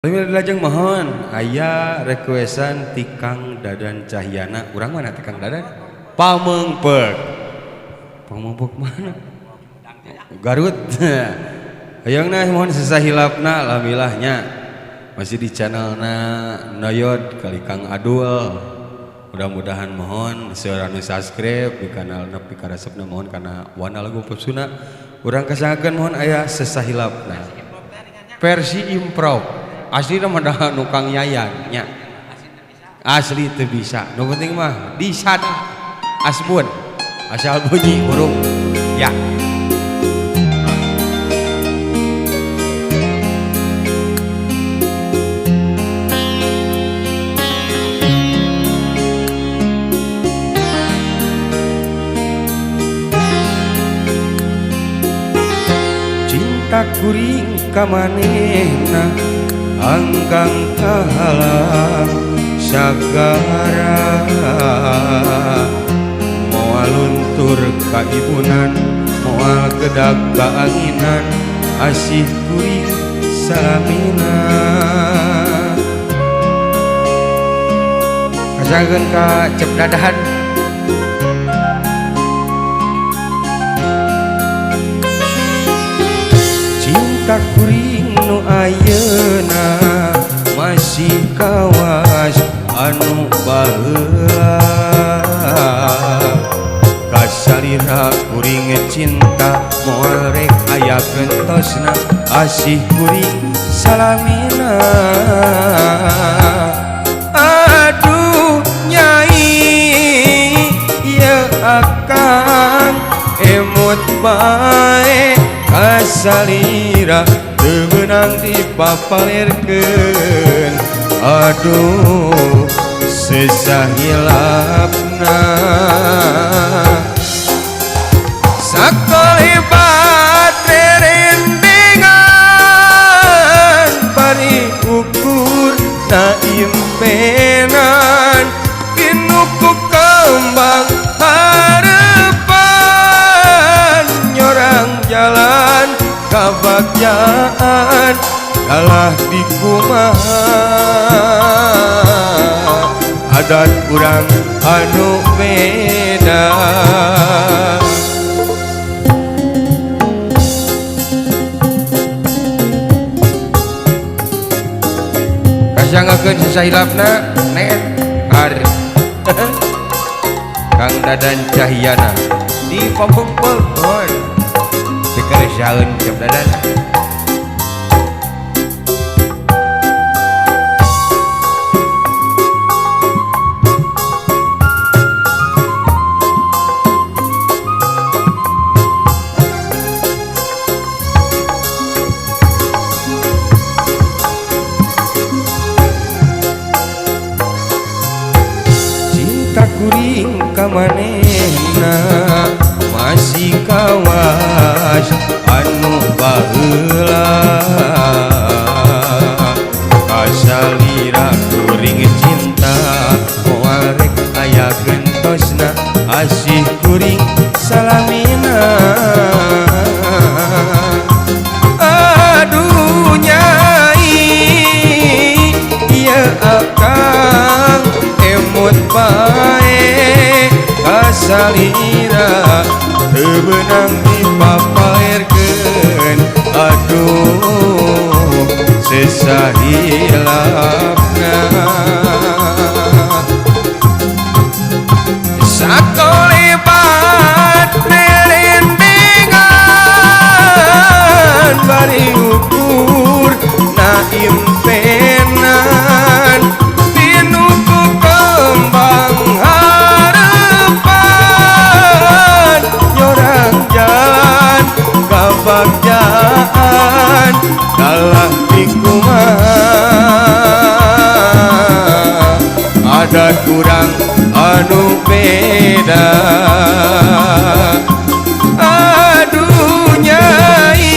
Lajeng mohon aya requestan ti Kang Dadan Cahyana. Urang mana ti Kang Dadan? Pameungpeuk. Pameungpeuk mana? Garut. Hayangna mohon sesahilapna alhamdulillahnya. Masih di channelna Noyod kali Kang Adul. Mudah-mudahan mohon seueur anu subscribe di kanalna pikaresepna mohon kana wana lagu pop Sunda. Urang kasangakeun mohon aya sesahilapna. Versi improv. Asli mah da nu Kang Yayan nya. Asli teu bisa. Nu penting mah disada asbun. Asal bunyi huruf ya. Cinta kuring ka manehna anggang kahalang sagara, moal luntur ka ibunan, moal kedag ka anginan, asih kuring salamina. Kasangkeun ka Cep Dadan. Cinta kuring nu ayeuna masih kawas anu baheula, kasalira kuring cinta moal rek aya gentosna, asih kuring salamina. Aduh nyai ieu akang emut bae kasalira teu meunang dipapalirkeun. Aduh sesahilapna sakolibat rerendengan bari ukur na impenan pinuku kembang harapan nyorang jalan kabagjaan kalah dikumaha adat urang anu beda. Kasangakeun sesahilapna net ar Kang Dadan Cahyana di Pameungpeuk mohon dikeresaeun Cep Dadan. Cinta kuring ka manehna masih kawas anu baheula, kasalira kuring cinta moal rek aya gentosna, asih kuring salamina. Aduh nyai ieu akang emut bae kasalira teu beunang dipapalirkeun. Aduh sesahilapna sakolibat rerendengan bari ukur na impenan pinuku kembang harapan nyorang jalan kabagjaan kalah dikumaha adat urang anu beda. Aduh nyai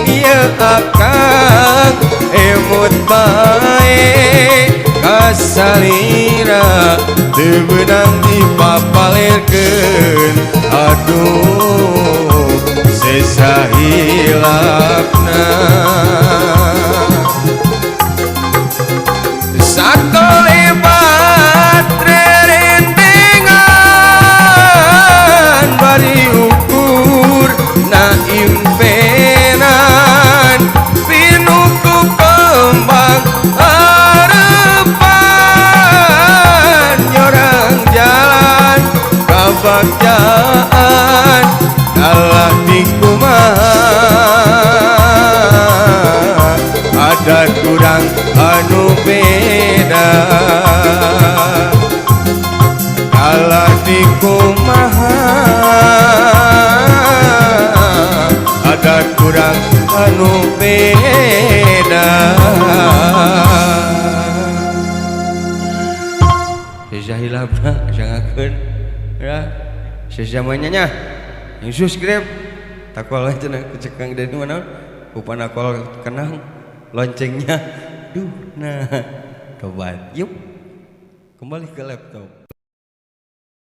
ieu akang emut bae kasalira teu meunang dipapalirkeun. Aduh sesahilapna. kurang anu beda. Kalah di kumaha adat kurang anu beda. Sesahilapna sangakeun ya sesamanya nya yang subscribe takol cenah cekang dari mana upana kol kenang loncengnya duh nah tobat yuk kembali ke laptop.